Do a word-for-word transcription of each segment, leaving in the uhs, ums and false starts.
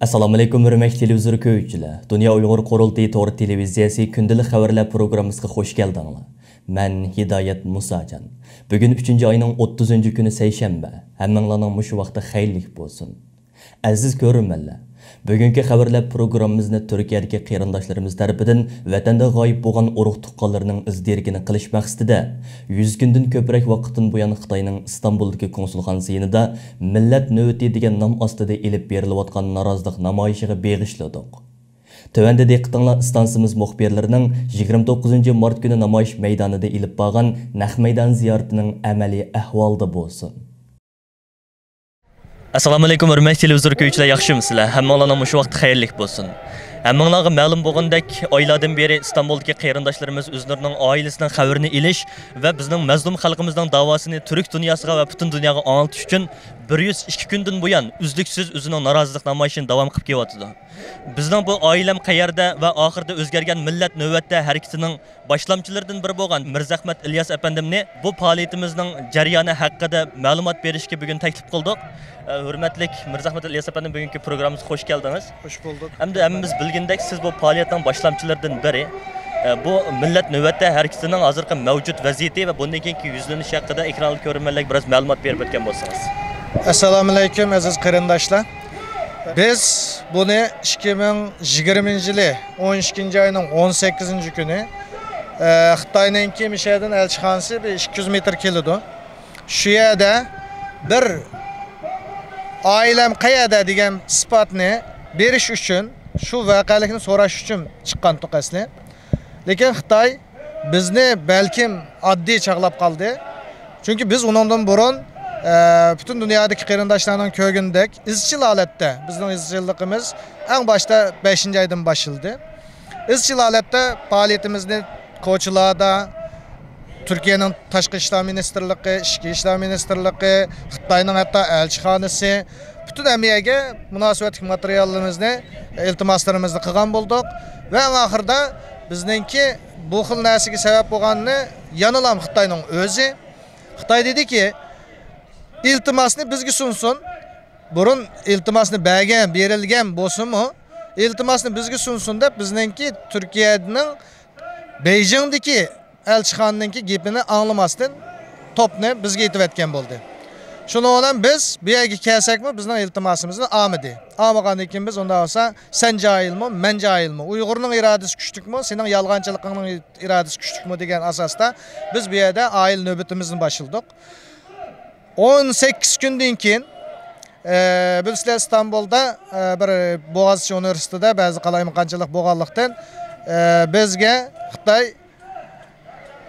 ئەسسالامۇئەلەيكۇم، ھۆرمەتلىك تېلېۋىزور كۆرگۈچىلەر. دۇنيا ئۇيغۇر قۇرۇلتىيى تور تېلېۋىزىيەسى كۈندىلىك خەۋەرلەر پروگراممىسىغا خۇش كەلدىڭلار. مەن ھىدايەت مۇساجان. بۈگۈن ئۈچىنچى ئاينىڭ ئوتتۇزىنچى كۈنى سەيشەنبە. ھەممىڭلارنىڭ مۇشۇ ۋاقتى خەيرلىك بولسۇن. ئەزىز كۆرۈرمەنلەر، بۈگۈنكى خەۋەرلەر پروگراممىمىزنى تۈركىيەدىكى قېرىنداشلىرىمىز تەرىپىدىن ۋەتەندە غايىب بولغان ئۇرۇق-تۇغقانلىرىنىڭ ئىز دېرىكىنى قىلىش مەقسىتىدە، يۈز كۈندىن كۆپرەك ۋاقىتتىن بۇيان خىتاينىڭ ئىستانبۇلدىكى كونسۇلخانىسى يېنىدا مىللەت نۆۋىتى دېگەن نام ئاستىدا ئېلىپ بېرىلىۋاتقان نارازىلىق نامايىشىغا بېغىشلىدۇق. تۆۋەندە دىققىتىڭلار ئىستانسىمىز مۇخبىرلىرىنىڭ يىگىرمە توققۇزىنچى مارت كۈنى نامايىش مەيدانىدا ئېلىپ بارغان نەق مەيدان زىيارىتىنىڭ ئەمەلىي ئەھۋالىدا بولسۇن. ئەسسالامۇئەلەيكۇم، ھۆرمەتلىك تېلېۋىزور كۆرگۈچىلەر، ياخشىمۇسىلەر؟ ھەممىڭلارنىڭ مۇشۇ ۋاقتى خەيرلىك بولسۇن. ھەممىڭلارغا مەلۇم بولغىنىدەك، ئايلاردىن بېرى ئىستانبۇلدىكى قېرىنداشلىرىمىز ئۆزلىرىنىڭ ئائىلىسىنىڭ خەۋىرىنى ئېلىش ۋە بىزنىڭ مەزلۇم خەلقىمىزنىڭ داۋاسىنى تۈرك دۇنياسىغا ۋە پۈتۈن دۇنياغا ئاڭلىتىش ئۈچۈن بىر يۈز ئىككى كۈندىن بۇيان ئۈزلۈكسىز ئۆزىنىڭ نارازىلىق نامايىشىنى داۋام قىلىپ كېلىۋاتىدۇ. بىزنىڭ بۇ ئائىلەم قەيەردە ۋە ئاخىرىدا ئۆزگەرگەن مىللەت نۆۋەتتە ھەرىكىتىنىڭ باشلامچىلىرىدىن بىرى بولغان مىرزەخمەت ئىلياس ئەپەندىمنى بۇ پائالىيىتىمىزنىڭ جەريانى ھەققىدە مەلۇمات بېرىشكە بۈگۈن تەكلىپ قىلدۇق. ئە، ھۆرمەتلىك مىرزەخمەت ئىلياس ئەپەندىم، بۈگۈنكى پروگراممىمىزغا خۇش كەلدىڭىز. خۇش بولدۇق. ئەمدى ھەممىمىز بىلگىنىدەك، سىز بۇ پائالىيەتنىڭ باشلامچىلىرىدىن بىرى. ئە، بۇ مىللەت نۆۋەتتە ھەرىكىتىنىڭ ھازىرقى مەۋجۇت ۋەزىيىتى ۋە بۇندىن كېيىنكى يۈزلىنىشى ھەققىدە ئېكرانلىق كۆرۈرمەنلەرگە بىراز مەلۇمات بېرىپ ئۆتكەن بولسىڭىز. ئەسسالامۇئەلەيكۇم، ئەزىز قېرىنداشلار. بىز بۇنى ئىككى مىڭ يىگىرمىنچى يىلى ئون ئىككىنچى ئاينىڭ ئون سەككىزىنچى كۈنى، ئە، خىتاينىڭكى مىشەدىن ئەلچىخانىسى بىر ئىككى يۈز مېتىر كېلىدۇ. شۇ يەردە بىر «ئائىلەم قەيەردە؟» دېگەن ئىسپاتنى بېرىش ئۈچۈن، شۇ ۋەقەلىكنى سوراش ئۈچۈن چىققانتۇق ئەسلى. لېكىن خىتاي بىزنى بەلكىم ئاددىي چاغلاپ قالدى. چۈنكى بىز ئۇنىڭدىن بۇرۇن، ئە، پۈتۈن دۇنيادىكى قېرىنداشلارنىڭ كۆرگىنىدەك ئىزچىل ھالەتتە، بىزنىڭ ئىزچىللىقىمىز ئەڭ باشتا بەشىنچى ئايدىن باشلىدى. ئىزچىل ھالەتتە پائالىيىتىمىزنى كوچىلاردا، تۈركىيەنىڭ تاشقى ئىشلار مىنىستىرلىقى، ئىچكى ئىشلار مىنىستىرلىقى، خىتاينىڭ ھەتتا ئەلچىخانىسى، پۈتۈن ھەممە يەرگە مۇناسىۋەتلىك ماتېرىيالىمىزنى، ئىلتىماسلىرىمىزنى قىلغان بولدۇق. ۋە ئەڭ ئاخىرىدا بىزنىڭكى بۇ خىل نەرسىگە سەۋەب بولغاننى يەنىلا خىتاينىڭ ئۆزى. خىتاي دېدىكى، ئىلتىماسنى بىزگە سۇنسۇن. بۇرۇن ئىلتىماسنى بەرگەن، بېرىلگەن بولسىمۇ، ئىلتىماسنى بىزگە سۇنسۇن دەپ، بىزنىڭكى تۈركىيەنىڭ بېيجىڭدىكى ئەلچىخانىنىڭكى گېپىنى ئاڭلىماستىن، توپنى بىزگە ئېتىۋەتكەن بولدى. شۇنىڭ بىلەن بىز بۇ يەرگە كەلسەكمۇ، بىزنىڭ ئىلتىماسىمىزنى ئالمىدى. ئالمىغاندىن كېيىن بىز ئۇنداق بولسا، سەن جاھىلمۇ، مەن جاھىلمۇ؟ ئۇيغۇرنىڭ ئىرادىسى كۈچلۈكمۇ، سېنىڭ يالغانچىلىقىڭنىڭ ئىرادىسى كۈچلۈكمۇ دېگەن ئاساستا بىز بۇ يەردە ئائىلە نۆبىتىمىزنى باشلىدۇق. ئون سەككىز كۈندىن كېيىن، ئە، بىلىسىلەر، ئىستانبۇلدا، ئە، بىر بوغازچى ئۇنىۋېرسىتېتىدا بەزى قالايمىقانچىلىق بولغانلىقتىن، ئە، بىزگە خىتاي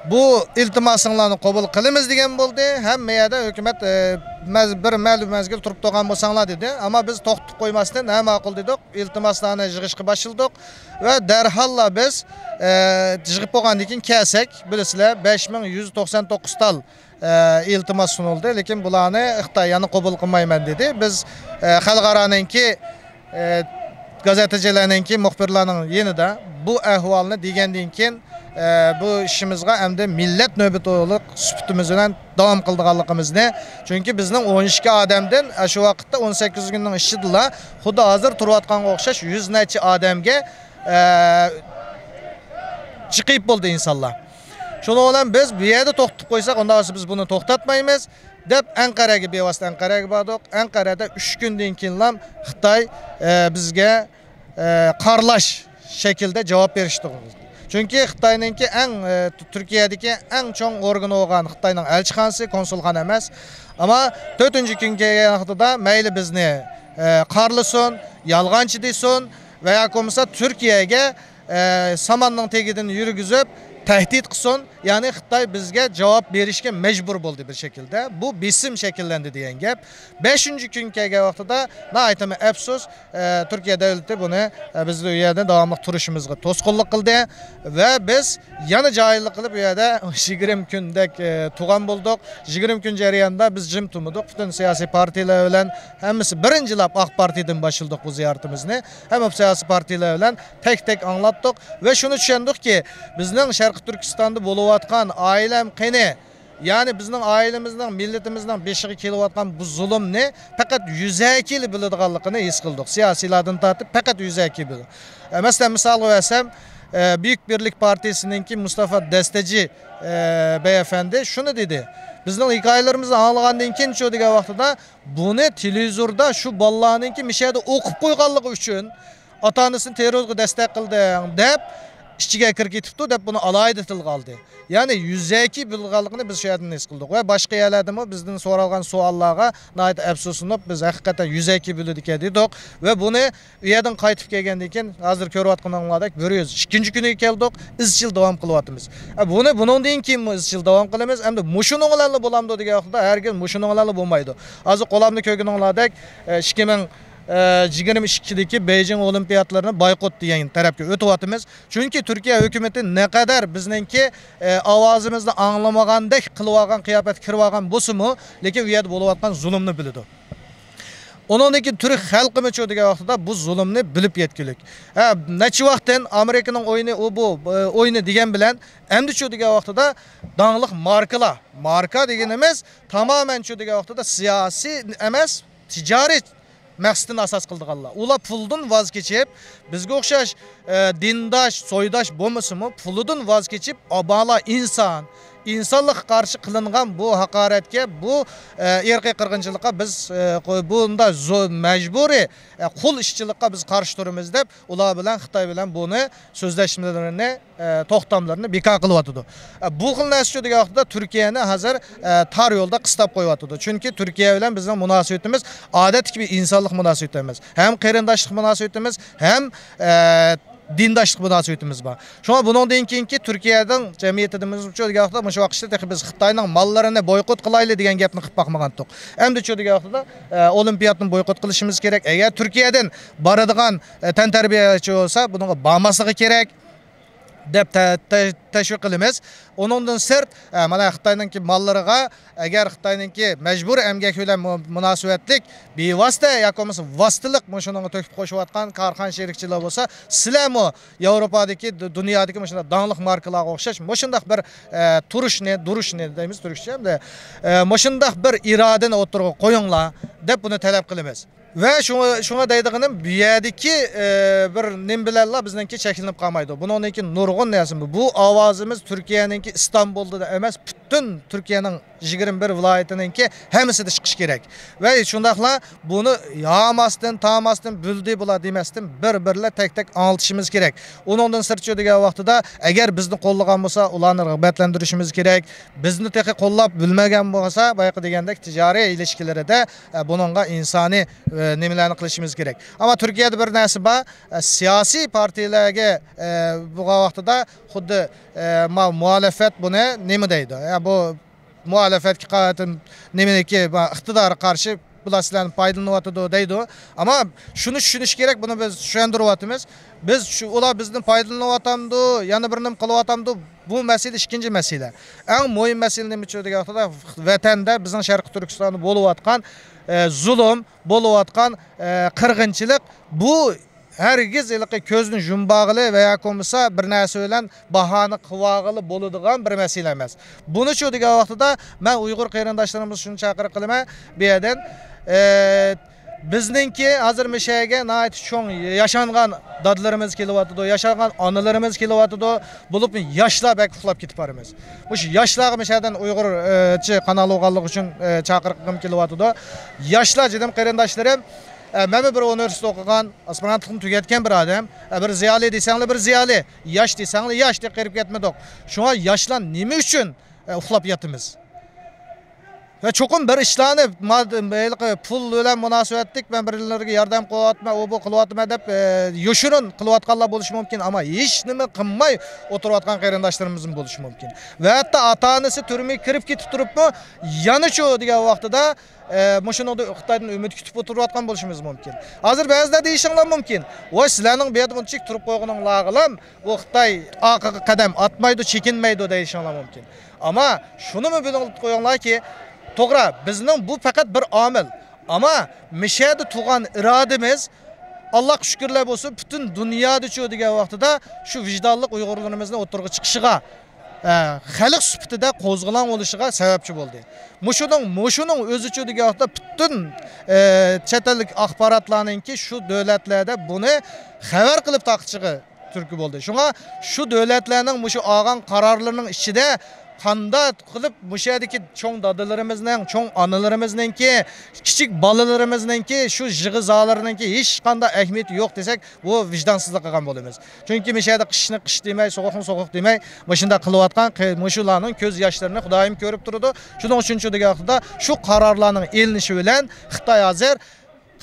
«بۇ ئىلتىماسىڭلارنى قوبۇل قىلىمىز» دېگەن بولدى. ھەممە يەردە ھۆكۈمەت، ئە، مەز-، بىر مەلۇم مەزگىل تۇرۇپ تۇرغان بولساڭلار دېدى. ئەمما بىز توختىتىپ قويماستىن، ھە، ماقۇل دېدۇق. ئىلتىماسلارنى يىغىشقا باشلىدۇق ۋە دەرھاللا بىز، ئە، يىغىپ بولغاندىن كېيىن كەلسەك، بىلىسىلەر، بەش مىڭ يۈز توقسان توققۇز تال ئە، ئىلتىماس سۇنۇلدى، لېكىن بۇلارنى خىتاي يەنە قوبۇل قىلمايمەن دېدى. بىز، ئە، خەلقئارانىڭكى، ئە، گازېتىچىلەرنىڭكى، مۇخبىرلارنىڭ يېنىدا بۇ ئەھۋالنى دېگەندىن كېيىن، ئە، بۇ ئىشىمىزغا ئەمدى مىللەت نۆبىتى سۈپىتىمىز بىلەن داۋام قىلىدىغانلىقىمىزنى، چۈنكى بىزنىڭ ئون ئىككى ئادەمدىن، ئە، شۇ ۋاقىتتا ئون سەككىز كۈننىڭ ئىچىدىلا خۇددى ھازىر تۇرۇۋاتقانغا ئوخشاش يۈز نەچچە ئادەمگە، ئە، جىقىپ بولدى ئىنسانلار. شۇنىڭ بىلەن بىز بۇ يەردە توختىتىپ قويساق، ئۇنداق بولسا بىز بۇنى توختاتمايمىز، دەپ ئەنقەرەگە، بىۋاسىتە ئەنقەرەگە باردۇق. ئەنقەرەدە ئۈچ كۈندىن كېيىنلا خىتاي، ئە، بىزگە، ئە، قارىلاش شەكلىدە جاۋاب بېرىشتى. چۈنكى خىتاينىڭكى ئەڭ، ئە، تۈ-، تۈركىيەدىكى ئەڭ چوڭ ئورگىنى بولغان خىتاينىڭ ئەلچىخانىسى، كونسۇلخانا ئەمەس. ئەمما تۆتىنچى كۈن كەلگەن ۋاقتىدا مەيلى بىزنى، ئە، قارىلىسۇن، يالغانچى دېسۇن ۋە ياكى بولمىسا تۈركىيەگە ئە، ساماننىڭ تېگىدىن يۈرگۈزۈپ، تەھدىت قىلسۇن، يەنى خىتاي بىزگە جاۋاب بېرىشكە مەجبۇر بولدى بىر شەكىلدە. بۇ بېسىم شەكىللەندى دېگەن گەپ. بەشىنچى كۈن كەلگەن ۋاقتىدا ناھايىتىمۇ ئەپسۇس، ئە، تۈركىيە دۆلىتى بۇنى، ئە، بىز ئۇ يەردە داۋاملىق تۇرۇشىمىزغا توسقۇنلۇق قىلدى ۋە بىز يەنە جاھىللىق قىلىپ، ئۇ يەردە يىگىرمە كۈندەك، ئە، تۇرغان بولدۇق. يىگىرمە كۈن جەريانىدا بىز جىم تۇرمىدۇق. پۈتۈن سىياسىي پارتىيىلەر بىلەن ھەممىسى، بىرىنچىلەپ ئاق پارتىيىدىن باشلىدۇق بۇ زىيارىتىمىزنى. ھەممە سىياسىي پارتىيىلەر بىلەن تەك-تەك ئاڭلاتتۇق ۋە شۇنى چۈشەندۇقكى، بىزنىڭ شەرقىي تۈركىستاندا بولۇۋاتقان ئائىلەم قېنى، يەنى بىزنىڭ ئائىلىمىزنىڭ، مىللىتىمىزنىڭ بېشىغا كېلىۋاتقان بۇ زۇلۇمنى پەقەت يۈزەكىلا بىلىدىغانلىقىنى ھېس قىلدۇق. سىياسىيلاردىن تارتىپ پەقەت يۈزەكى بىلىدۇ. ئە، مەسىلەن، مىسالغا بەرسەم، ئە، بۈيۈك بىرلىك پارتىيىسىنىڭكى مۇستافا دەستەجى، ئە، بەي ئەپەندى شۇنى دېدى. بىزنىڭ ھېكايىلىرىمىزنى ئاڭلىغاندىن كېيىن شۇ دېگەن ۋاقتىدا بۇنى تېلېۋىزوردا شۇ بالىلارنىڭكى مىشەدە ئوقۇپ قويغانلىقى ئۈچۈن ئاتا-ئانىسىنى تېررورغا دەستەك قىلدىڭ دەپ ئىچىگە كىرىپ كېتىپتۇ دەپ بۇنى ئالاھىدە تىلغا ئالدى. يەنى يۈزەكى بىلىدىغانلىقىنى بىز شۇ يەردىن ھېس قىلدۇق. ۋە باشقا يەرلەردىمۇ بىزدىن سورالغان سوئاللارغا ناھايىتى ئەپسۇسلىنىپ، بىز ھەقىقەتەن يۈزەكى بىلىدىكەن دېدۇق. ۋە بۇنى ئۇ يەردىن قايتىپ كەلگەندىن كېيىن، ھازىر كۆرۈۋاتقىنىڭلاردەك بىر يۈز ئىككىنچى كۈنىگە كەلدۇق، ئىزچىل داۋام قىلىۋاتىمىز. ئە، بۇنى بۇنىڭدىن كېيىنمۇ ئىزچىل داۋام قىلىمىز. ئەمدى مۇشۇنىڭ بىلەنلا بولامدۇ دېگەن ۋاقىتتا، ھەرگىز مۇشۇنىڭ بىلەنلا بولمايدۇ. ھازىر قولامدا كۆرگىنىڭلاردەك، ئە، ئىككى مىڭ يىگىرمە ئىككىدىكى بېيجىڭ ئولىمپىياتلىرىنى بايقۇت دېگەن تەرەپكە ئۆتۈۋاتىمىز. چۈنكى تۈركىيە ھۆكۈمىتى نەقەدەر بىزنىڭكى، ئە، ئاۋازىمىزنى ئاڭلىمىغاندەك قىلىۋالغان قىياپەتكە كىرىۋالغان بولسىمۇ، لېكىن ئۇ يەردە بولۇۋاتقان زۇلۇمنى بىلىدۇ. ئۇنىڭدىن كېيىن تۈرك خەلقىمۇچۇ دېگەن ۋاقتىدا بۇ زۇلۇمنى بىلىپ يەتكۈلۈك. ھە، نەچچە ۋاقىتتىن ئامېرىكىنىڭ ئويۇنى، ئۇ بۇ، ئە، ئويۇنى دېگەن بىلەن، ئەمدىچۇ دېگەن ۋاقتىدا داڭلىق ماركىلار. ماركا دېگىنىمىز تامامەنچۇ دېگەن ۋاقتىدا سىياسىي ئەمەس، تىجارىي مەقسىتىنى ئاساس قىلىدىغانلار. ئۇلار پۇلدىن ۋاز كېچىپ، بىزگە ئوخشاش، ئە، دىنداش، سويداش بولمىسىمۇ، پۇلىدىن ۋاز كېچىپ، ئابالا ئىنسان، ئىنسانلىققا قارشى قىلىنغان بۇ ھاقارەتكە، بۇ، ئە، ئىرقىي قىرغىنچىلىققا بىز، ئە، قو-، بۇنداق زو-، مەجبۇرىي، ئە، قۇل ئىشچىلىققا بىز قارشى تۇرىمىز دەپ، ئۇلار بىلەن، خىتاي بىلەن بۇنى سۆزلەشمىلىرىنى، ئە، توختاملىرىنى بىكار قىلىۋاتىدۇ. ئە، بۇ خىل نەرسىچۇ دېگەن ۋاقتىدا تۈركىيەنى ھازىر، ئە، تار يولدا قىستاپ قويۇۋاتىدۇ. چۈنكى تۈركىيە بىلەن بىزنىڭ مۇناسىۋىتىمىز ئادەتتىكى بىر ئىنسانلىق مۇناسىۋىتى ئەمەس. ھەم قېرىنداشلىق مۇناسىۋىتىمىز، ھەم، ئە، دىنداشلىق مۇناسىۋىتىمىز بار. شۇڭا بۇنىڭدىن كېيىنكى تۈركىيەنىڭ جەمئىيىتىدىمىزچۇ دېگەن ۋاقىتتا مۇشۇ ۋاقىتتا تېخى بىز خىتاينىڭ ماللىرىنى بويكوت قىلايلى دېگەن گەپنى قىلىپ باقمىغانتۇق. ئەمدىچۇ دېگەن ۋاقتىدا، ئە، ئولىمپىياتنى بويكوت قىلىشىمىز كېرەك. ئەگەر تۈركىيەدىن بارىدىغان، ئە، تەنتەربىيەچى بولسا، بۇنىڭغا بارماسلىقى كېرەك دەپ تە-، تە-، تەشۋىق قىلىمىز. ئۇنىڭدىن سىرت، ئە، مانا خىتاينىڭكى ماللىرىغا، ئەگەر خىتاينىڭكى مەجبۇرىي ئەمگەك بىلەن مۇ-، مۇناسىۋەتلىك بىۋاسىتە ياكى بولمىسا ۋاسىتىلىق مۇشۇنىڭغا تۆھپە قوشۇۋاتقان كارخانا شېرىكچىلىرى بولسا، سىلەرمۇ ياۋروپادىكى، دۇ-، دۇنيادىكى مۇشۇنداق داڭلىق ماركىلارغا ئوخشاش مۇشۇنداق بىر، ئە، تۇرۇشنى، دۇرۇشنى دەيمىز تۈركچە، ئە، مۇشۇنداق بىر ئىرادىنى ئوتتۇرىغا قويۇڭلار دەپ بۇنى تەلەپ قىلىمىز. ۋە شۇڭا، شۇڭا دەيدىغىنىم، بۇ يەردىكى، ئە، بىر نېمە بىلەنلا بىزنىڭكى چەكلىنىپ قالمايدۇ. بۇنىڭدىن كېيىن نۇرغۇن نەرسە بار. بۇ ئاۋازىمىز تۈركىيەنىڭكى ئىستانبۇلدا ئەمەس، پۈتۈن تۈركىيەنىڭ يىگىرمە بىر ۋىلايىتىنىڭكى ھەممىسىدە چىقىشى كېرەك. ۋە شۇنداقلا بۇنى ياماستىن، تاماستىن، بىلدى بۇلار دېمەستىن، بىر-بىرلەپ تەك-تەك ئاڭلىتىشىمىز كېرەك. ئۇنىڭدىن سىرتچۇ دېگەن ۋاقتىدا، ئەگەر بىزنى قوللىغان بولسا، ئۇلارنى رىغبەتلەندۈرۈشىمىز كېرەك. بىزنى تېخى قوللاپ بىلمىگەن بولسا، بايىقى دېگەندەك تىجارىي ئىلىشكىلىرىدە، ئە، بۇنىڭغا ئىنسانىي، ئە، نېمىلەرنى قىلىشىمىز كېرەك. ئەمما تۈركىيەدە بىر نەرسە بار، ئە، سىياسىي پارتىيەلەرگە، ئە، بولغان ۋاقتىدا خۇددى، ئە، ما-، مۇھالىفەت بۇنى نېمە دەيدۇ؟ يا بۇ مۇھالىفەتكە قارىتىم نېمىنىكى، ما-، ئىقتىدارغا قارشى بۇلار سىلەرنى پايدىلىنىۋاتىدۇ دەيدۇ. ئەمما شۇنى چۈشىنىش كېرەك، بۇنى بىز چۈشەندۈرۈۋاتىمىز. بىز شۇ، ئۇلار بىزدىن پايدىلىنىۋاتامدۇ، يەنە بىر نېمە قىلىۋاتامدۇ، بۇ مەسىلە ئىككىنچى مەسىلە. ئەڭ مۇھىم مەسىلە نېمىچۇ دېگەن ۋاقتىدا، ۋەتەندە، بىزنىڭ شەرقىي تۈركىستاندا بولۇۋاتقان، ئە، زۇلۇم، بولۇۋاتقان، ئە، قىرغىنچىلىق، بۇ ھەرگىز ھېلىقى كۆزنى يۇمۇۋالغىلى ۋە ياكى بولمىسا بىر نەرسە بىلەن باھانە قىلىۋالغىلى بولىدىغان بىر مەسىلە ئەمەس. بۇنىچۇ دېگەن ۋاقتىدا مەن ئۇيغۇر قېرىنداشلىرىمىزغا شۇنى چاقىرىق قىلىمەن، بۇ يەردىن، ئە، بىزنىڭكى ھازىر مۇشۇ يەرگە ناھايىتى چوڭ ياشانغان دادىلىرىمىز كېلىۋاتىدۇ، ياشانغان ئانىلىرىمىز كېلىۋاتىدۇ، بولۇپمۇ ياشلار بەك ئۇخلاپ كېتىپ بارىمىز. مۇشۇ ياشلارغا مۇشۇ يەردىن ئۇيغۇرچە قانال بولغانلىقى ئۈچۈن، ئە، چاقىرىقىم كېلىۋاتىدۇ. ياشلار، جېنىم قېرىنداشلىرىم، ئە، مەنمۇ بىر ئۇنىۋېرسىتېت ئوقۇغان، ئاسپىرانتلىقنى تۈگەتكەن بىر ئادەم. ئە، بىر زىيالىي دېسەڭلار، بىر زىيالىي. ياش دېسەڭلار، ياش دەپ قېرىپ كەتمىدۇق. شۇڭا ياشلار نېمە ئۈچۈن، ئە، ئۇخلاپ ياتىمىز؟ ۋە چوقۇم بىر ئىشلارنى، ماد-، ھېلىقى پۇل بىلەن مۇناسىۋەتلىك مەن بىرلىرىگە ياردەم قىلىۋاتىمەن، ئۇ بۇ قىلىۋاتىمەن دەپ، ئە، يوشۇرۇن قىلىۋاتقانلار بولۇشى مۇمكىن، ئەمما ھېچ نېمە قىلماي ئوتۇرۇۋاتقان قېرىنداشلىرىمىزمۇ بولۇشى مۇمكىن. ۋە ھەتتا ئاتا-ئانىسى تۈرمىگە كىرىپ كېتىپ تۇرۇپمۇ، يەنىچۇ دېگەن ۋاقتىدا، ئە، مۇشۇنىڭدا خىتايدىن ئۈمىد كۈتۈپ ئولتۇرۇۋاتقان بولۇشىمىز مۇمكىن. ھازىر بەزىلەر دېيىشىڭلار مۇمكىن، ۋاي، سىلەرنىڭ بۇ يەردە بۇنچىلىك تۇرۇپ قويغىنىڭلارغىلا بۇ خىتاي ئارقىغا قەدەم ئاتمايدۇ، چېكىنمەيدۇ دېيىشىڭلار مۇمكىن. ئەمما شۇنىمۇ بىلىپ قويۇڭلاركى، توغرا، بىزنىڭ بۇ پەقەت بىر ئامىل. ئەمما مىشەدە تۇغان ئىرادىمىز، ئاللاغا شۈكۈرلەر بولسۇن، پۈتۈن دۇنيادىچۇ دېگەن ۋاقتىدا شۇ ۋىجدانلىق ئۇيغۇرلىرىمىزنىڭ ئوتتۇرىغا چىقىشىغا، ئە، خەلق سۈپىتىدە قوزغىلاڭ بولۇشىغا سەۋەبچى بولدى. مۇشۇنىڭ، مۇشۇنىڭ ئۆزىچۇ دېگەن ۋاقىتتا پۈتۈن، ئە، چەت ئەللىك ئاخباراتلارنىڭكى شۇ دۆلەتلەردە بۇنى خەۋەر قىلىپ تارقىتىشىغا تۈرتكە بولدى. شۇڭا شۇ دۆلەتلەرنىڭ مۇشۇ ئالغان قارارلىرىنىڭ ئىچىدە قانداق قىلىپ مۇشۇ يەردىكى چوڭ دادىلىرىمىزنىڭ، چوڭ ئانىلىرىمىزنىڭكى، كىچىك بالىلىرىمىزنىڭكى شۇ يىغا-زارلىرىنىڭكى ھېچقانداق ئەھمىيىتى يوق دېسەك، بۇ ۋىجدانسىزلىق قىلغان بولىمىز. چۈنكى مۇشۇ يەردە قىشنى قىش دېمەي، سوغۇقنى سوغۇق دېمەي، مۇشۇنداق قىلىۋاتقان قى-، مۇشۇلارنىڭ كۆز ياشلىرىنى خۇدايىم كۆرۈپ تۇرىدۇ. شۇنىڭ ئۈچۈن شۇ دېگەن ۋاقتىدا شۇ قارارلارنىڭ ئېلىنىشى بىلەن خىتاي ھازىر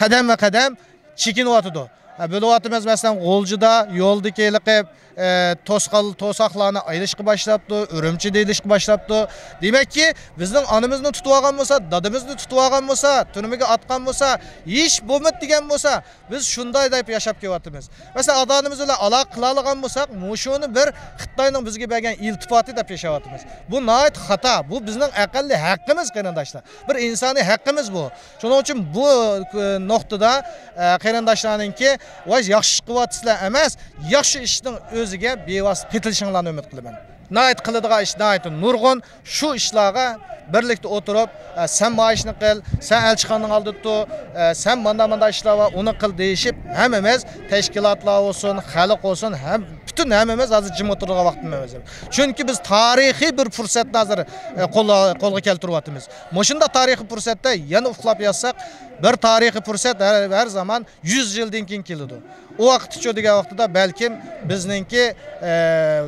قەدەممۇ قەدەم چېكىنىۋاتىدۇ. ھە، بۆلۈۋاتىمىز، مەسىلەن، غۇلجىدا يولدىكى ھېلىقى، ئە، توسقال-، توساقلارنى ئېلىشقا باشلاپتۇ، ئۈرۈمچىدە ئېلىشقا باشلاپتۇ. دېمەككى، بىزنىڭ ئانىمىزنى تۇتۇۋالغان بولسا، دادىمىزنى تۇتۇۋالغان بولسا، تۈرمىگە ئاتقان بولسا، ھېچ بولمىدى دېگەن بولسا، بىز شۇنداي دەپ ياشاپ كېلىۋاتىمىز. مەسىلەن، ئاتا-ئانىمىز بىلەن ئالاقە قىلالىغان بولساق، مۇشۇنى بىر خىتاينىڭ بىزگە بەرگەن ئىلتىپاتى دەپ ياشاۋاتىمىز. بۇ ناھايىتى خاتا. بۇ بىزنىڭ ئەقەللىي ھەققىمىز، قېرىنداشلار. بىر ئىنسانىي ھەققىمىز بۇ. شۇنىڭ ئۈچۈن بۇ، ئە، نۇقتىدا، ئە، قېرىنداشلارنىڭكى ۋاي ياخشى ئىش قىلىۋاتىسىلەر ئەمەس، ياخشى ئىشنىڭ ئۆزىگە بىۋاسىتە پېتىلىشىڭلارنى ئۈمىد قىلىمەن. ناھايىتى قىلىدىغان ئىش ناھايىتى نۇرغۇن. شۇ ئىشلارغا بىرلىكتە ئولتۇرۇپ، ئە، سەن ما ئىشنى قىل، سەن ئەلچىخانىنىڭ ئالدىدا تۇر، ئە، سەن مانداق مانداق ئىشلار بار، ئۇنى قىل دېيىشىپ، ھەممىمىز تەشكىلاتلار بولسۇن، خەلق بولسۇن، ھەم پۈتۈن ھەممىمىز ھازىر جىم ئولتۇرىدىغان ۋاقتىمىز. چۈنكى بىز تارىخىي بىر پۇرسەتنى ھازىر، ئە، قولغا، قولغا كەلتۈرۈۋاتىمىز. مۇشۇنداق تارىخىي پۇرسەتتە يەنە ئۇخلاپ ياتساق، بىر تارىخىي پۇرسەت ھەر، ھەر زامان يۈز يىلدىن كېيىن كېلىدۇ. ئۇ ۋاقىتچۇ دېگەن ۋاقتىدا بەلكىم بىزنىڭكى، ئە،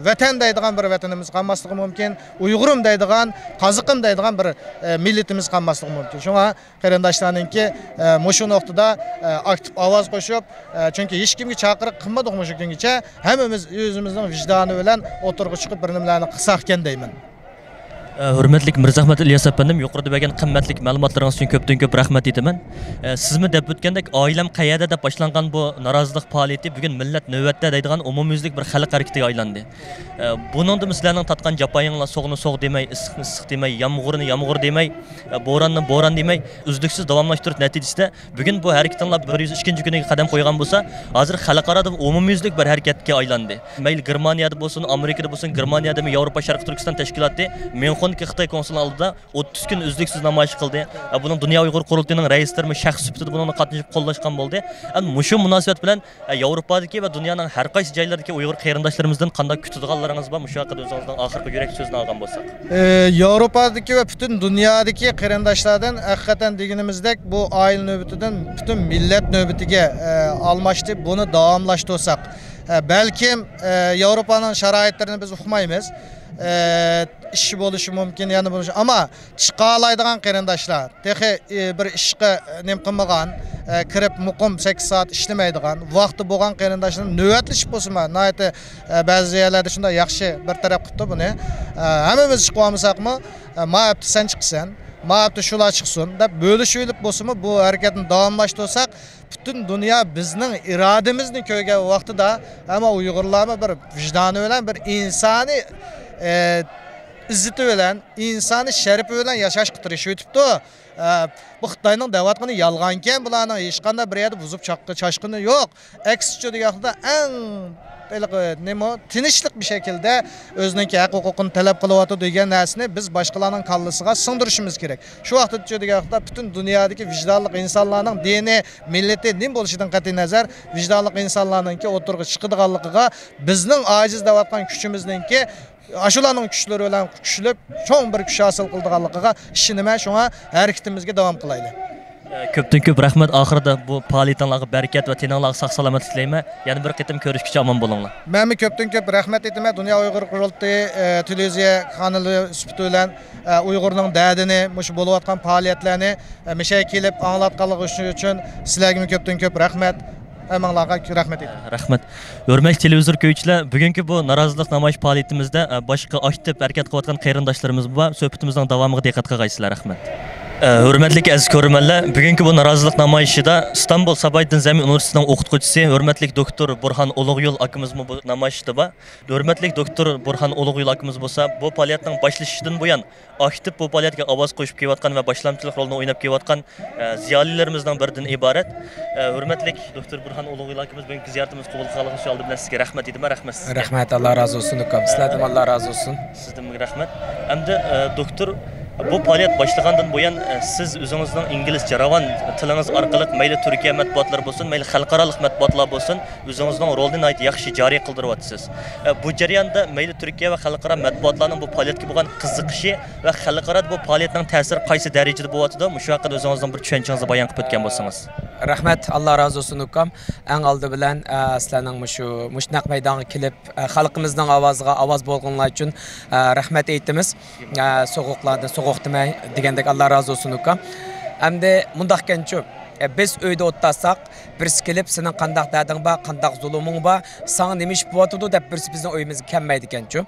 ۋەتەن دەيدىغان بىر ۋەتىنىمىز قالماسلىقى مۇمكىن، ئۇيغۇرۇم دەيدىغان، قازىقىم دەيدىغان بىر، ئە، مىللىتىمىز قالماسلىقى مۇمكىن. شۇڭا قېرىنداشلارنىڭكى، ئە، مۇشۇ نۇقتىدا، ئە، ئاكتىپ ئاۋاز قوشۇپ، ئە، چۈنكى ھېچكىمگە چاقىرىق قىلمىدۇق مۇشۇ كۈنگىچە. ھەممىمىز ئۆزىمىزنىڭ ۋىجدانى بىلەن ئوتتۇرىغا چىقىپ بىر نېمىلەرنى قىلساق ئىكەن دەيمەن. ئە، ھۆرمەتلىك مىرزەھمەت ئىلياس ئەپەندىم، يۇقىرىدا بەرگەن قىممەتلىك مەلۇماتلىرىڭىز ئۈچۈن كۆپتىن كۆپ رەھمەت ئېيتىمەن. ئە، سىزمۇ دەپ ئۆتكەندەك، ئائىلەم قەيەردە دەپ باشلانغان بۇ نارازىلىق پائالىيىتى بۈگۈن مىللەت نۆۋەتتە دەيدىغان ئومۇميۈزلۈك بىر خەلق ھەرىكىتىگە ئايلاندى. ئە، بۇنىڭدىمۇ سىلەرنىڭ تارتقان جاپايىڭلار، سوغۇقنى سوغۇق دېمەي، ئىسسىقنى ئىسسىق دېمەي، يامغۇرنى يامغۇر دېمەي، ئە، بوراننى بوران دېمەي، ئۈزلۈكسىز داۋاملاشتۇرۇش نەتىجىسىدە، بۈگۈن بۇ ھەرىكىتىڭلار بىر يۈز ئىككىنچى كۈنىگە قەدەم قويغان بولسا، ھازىر خەلقئارادا ئومۇميۈزلۈك بىر ھەرىكەتكە ئايلاندى. مەيلى گېرمانىيەدە بولسۇن، ئامېرىكىدا بولسۇن، گېرمانىيەدىمۇ، ياۋروپا شەرقىي تۈركىستان تەشكىلاتى ميۇنخېندىكى خىتاي كونسۇلىنىڭ ئالدىدا ئوتتۇز كۈن ئۈزلۈكسىز نامايىش قىلدى. ئە، بۇنىڭ دۇنيا ئۇيغۇر قۇرۇلتىيىنىڭ رەئىسلىرىمۇ شەخس سۈپىتىدە بۇنىڭغا قاتنىشىپ قوللاپ قىلغان بولدى. ئەمدى مۇشۇ مۇناسىۋەت بىلەن، ئە، ياۋروپادىكى ۋە دۇنيانىڭ ھەر قايسى جايلىرىدىكى ئۇيغۇر قېرىنداشلىرىمىزدىن قانداق كۈتىدىغانلىرىڭىز بار؟ مۇشۇ ھەققىدە ئۆزىڭىزنىڭ ئاخىرقى يۈرەك سۆزىنى ئالغان بولساق. ئى، ياۋروپادىكى ۋە پۈتۈن دۇنيادىكى قېرىنداشلاردىن ھەقىقەتەن دېگىنىمىزدەك بۇ ئائىلە نۆۋىتىدىن پۈتۈن مىللەت نۆۋىتىگە، ئە، ئالماشتى. بۇنى داۋاملاشتۇرساق، ئە، بەلكىم، ئە، ياۋروپانىڭ شارائىتلىرىنى بىز ئۇقمايمىز. ئە، ئىش بولۇشى مۇمكىن، يەنە بولۇشى، ئەمما چىقالايدىغان قېرىنداشلار، تېخى، ئى، بىر ئىشقا، ئى، نېمە قىلمىغان، ئى، كىرىپ مۇقىم سەككىز سائەت ئىشلىمەيدىغان، ۋاقتى بولغان قېرىنداشلار نۆۋەتلىشىپ بولسىمۇ، ناھايىتى، ئى، بەزى يەرلەردە شۇنداق ياخشى بىر تەرەپ قىپتۇ بۇنى. ئى، ھەممىمىز چىقىۋالمىساقمۇ، ئى، ما ھەپتە سەن چىقىسەن، ما ھەپتە شۇلار چىقسۇن دەپ بۆلۈشۈۋېلىپ بولسىمۇ، بۇ ھەرىكەتنى داۋاملاشتۇرساق، پۈتۈن دۇنيا بىزنىڭ ئىرادىمىزنى كۆرگەن ۋاقتىدا، ئەمما ئۇيغۇرلارمۇ بىر ۋىجدانى بىلەن، بىر ئىنسانىي، ئى، ئىززىتى بىلەن، ئىنسانىي شەرىپى بىلەن ياشاشقا تىرىشىۋېتىپتۇ. ئە، بۇ خىتاينىڭ دەۋاتقىنى يالغانكەن، بۇلارنىڭ ھېچقانداق بىر يەردە بۇزۇپ چاق-، چاچقىنى يوق. ئەكسىچە دېگەن ۋاقىتتا ئەڭ ھېلىقى نېمە، تىنچلىق بىر شەكىلدە ئۆزىنىڭكى ھەق ھوقۇقىنى تەلەپ قىلىۋاتىدۇ دېگەن نەرسىنى بىز باشقىلارنىڭ كاللىسىغا سىڭدۈرۈشىمىز كېرەك. شۇ ۋاقىتتىچۇ دېگەن ۋاقىتتا پۈتۈن دۇنيادىكى ۋىجدانلىق ئىنسانلارنىڭ دىنى، مىللىتى نېمە بولۇشىدىن قەتئىينەزەر، ۋىجدانلىق ئىنسانلارنىڭكى ئوتتۇرىغا چىقىدىغانلىقىغا، بىزنىڭ ئاجىز دەۋاتقان كۈچىمىزنىڭكى ئاشۇلارنىڭ كۈچلىرى بىلەن كۈچلۈك، چوڭ بىر كۈچ ھاسىل قىلىدىغانلىقىغا ئىشىنىمەن. شۇڭا ھەرىكىتىمىزگە داۋام قىلايلى. ئە، كۆپتىن كۆپ رەھمەت. ئاخىرىدا بۇ پائالىيىتىڭلارغا بەرىكەت ۋە تېنىڭلارغا ساق سالامەتلىك تىلەيمەن. يەنە بىر قېتىم كۆرۈشكىچە ئامان بولۇڭلار. مەنمۇ كۆپتىن كۆپ رەھمەت ئېيتىمەن. دۇنيا ئۇيغۇر قۇرۇلتىيى، ئە، تېلېۋىزىيە قانىلى سۈپىتى بىلەن، ئە، ئۇيغۇرنىڭ دەردىنى، مۇشۇ بولۇۋاتقان پائالىيەتلەرنى، ئە، مىشەگە كېلىپ ئاڭلاتقانلىقى ئۈچۈن سىلەرگىمۇ كۆپتىن كۆپ رەھمەت. ھەممىڭلارغا رەھمەت ئېيتىمەن. رەھمەت. ھۆرمەتلىك تېلېۋىزور كۆرگۈچىلەر، بۈگۈنكى بۇ نارازىلىق نامايىش پائالىيىتىمىزدە، ئە، باشقا ئاكتىپ ھەرىكەت قىلىۋاتقان قېرىنداشلىرىمىز بار. سۆھبىتىمىزنىڭ داۋامىغا دىققەت قىلغايسىلەر. رەھمەت. ئە، ھۆرمەتلىك ئەزىز كۆرۈرمەنلەر، بۈگۈنكى بۇ نارازىلىق نامايىشىدا ئىستانبۇل سابايدىن زەمى ئۇنىۋېرسىتېتىنىڭ ئوقۇتقۇچىسى، ھۆرمەتلىك دوكتور بۇرھان ئۇلۇغيول ئاكىمىزمۇ بۇ نامايىشتا بار. ھۆرمەتلىك دوكتور بۇرھان ئۇلۇغيول ئاكىمىز بولسا، بۇ پائالىيەتنىڭ باشلىشىشىدىن بۇيان ئاكتىپ بۇ پائالىيەتكە ئاۋاز قوشۇپ كېلىۋاتقان ۋە باشلامچىلىق رولىنى ئويناپ كېلىۋاتقان، ئە، زىيالىيلىرىمىزنىڭ بىرىدىن ئىبارەت. ئە، ھۆرمەتلىك دوكتور بۇرھان ئۇلۇغيول ئاكىمىز، بۈگۈنكى زىيارىتىمىزگە قوبۇل قىلغانلىقىڭىز ئۈچۈن ئالدى بىلەن سىزگە رەھمەت ئېيتىمەن. رەھمەت سىزگە. رەھمەت، ئاللا رازى بولسۇن ئۇكام. سىلەردىن ئاللا رازى بولسۇن. سىزدىن رەھمەت. ئەمدى، ئە، دوكتور، بۇ پائالىيەت باشلىغاندىن بۇيان، ئە، سىز ئۆزىڭىزنىڭ ئىنگلىزچە راۋان تىلىڭىز ئارقىلىق مەيلى تۈركىيە مەتبۇئاتلىرى بولسۇن، مەيلى خەلقئارالىق مەتبۇئاتلار بولسۇن، ئۆزىڭىزنىڭ رولىنى ناھايىتى ياخشى جارى قىلدۇرۇۋاتىسىز. ئە، بۇ جەرياندا مەيلى تۈركىيە ۋە خەلقئارا مەتبۇئاتلارنىڭ بۇ پائالىيەتكە بولغان قىزىقىشى ۋە خەلقئارادا بۇ پائالىيەتنىڭ تەسىرى قايسى دەرىجىدە بولۇۋاتىدۇ؟ مۇشۇ ھەققىدە ئۆزىڭىزنىڭ بىر چۈشەنچىڭىزنى بايان قىلىپ ئۆتكەن بولسىڭىز. رەھمەت، ئاللا رازى بولسۇن ئۇكام. ئەڭ ئالدى بىلەن، ئە، سىلەرنىڭ مۇشۇ، مۇشۇ نەق مەيدانغا كېلىپ، ئە، خەلقىمىزنىڭ ئاۋازىغا ئاۋاز بولغىنىڭلار ئۈچۈن، ئە، رەھمەت ئېيتىمىز. ئە، سوغۇقلاردىن سوغۇق دېمەي دېگەندەك، ئاللا رازى بولسۇن ئۇكام. ئەمدى مۇنداق ئىكەنچۇ، ئە، بىز ئۆيدە ئولتۇرساق، بىرسى كېلىپ، سېنىڭ قانداق دەردىڭ بار، قانداق زۇلۇمۇڭ بار، ساڭا نېمە ئىش بولۇۋاتىدۇ دەپ بىرسى بىزنىڭ ئۆيىمىزگە كەلمەيدىكەنچۇ.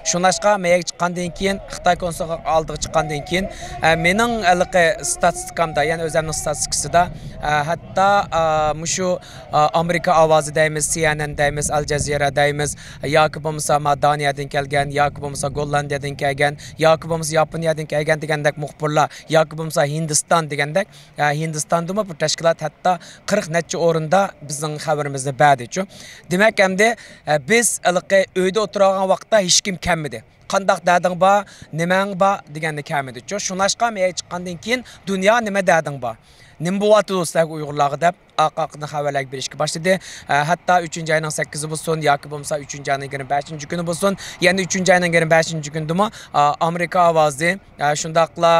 شۇڭلاشقا مەيەگە چىققاندىن كېيىن، خىتاي كونسۇلخانا ئالدىغا چىققاندىن كېيىن، ئە، مېنىڭ ھېلىقى ستاتىستىكامدا، يەنى ئۆزۈمنىڭ ستاتىستىكىسىدا، ئە، ھەتتا، ئە، مۇشۇ، ئە، ئامېرىكا ئاۋازى دەيمىز، سى ئېن ئېن دەيمىز، ئەل جەزىرە دەيمىز، ياكى بولمىسا ما دانىيەدىن كەلگەن، ياكى بولمىسا گوللاندىيەدىن كەلگەن، ياكى بولمىسا ياپونىيەدىن كەلگەن دېگەندەك مۇخبىرلار، ياكى بولمىسا ھىندىستان دېگەندەك، ئە، ھىندىستاندىمۇ بىر تەشكىلات ھەتتا قىرىق نەچچە ئورۇندا بىزنىڭ خەۋىرىمىزنى بەردىچۇ. دېمەك، ئەمدى، ئە، بىز ھېلىقى ئۆيدە ئولتۇرغان ۋاقىتتا ھېچكىم كەلمىدى. قانداق دەردىڭ بار، نېمەڭ بار دېگەندە كەلمىدىچۇ. شۇڭلاشقا مەيەگە چىققاندىن كېيىن دۇنيا نېمە دەردىڭ بار، نېمە بولۇۋاتىدۇ سىلەرگە ئۇيغۇرلارغا دەپ ئارقا-ئارقىدىن خەۋەرلەرگە بېرىشكە باشلىدى. ئە، ھەتتا ئۈچىنچى ئاينىڭ سەككىزى بولسۇن ياكى بولمىسا ئۈچىنچى ئاينىڭ يىگىرمە بەشىنچى كۈنى بولسۇن، يەنە ئۈچىنچى ئاينىڭ يىگىرمە بەشىنچى كۈنىدىمۇ، ئە، ئامېرىكا ئاۋازى، ئە، شۇنداقلا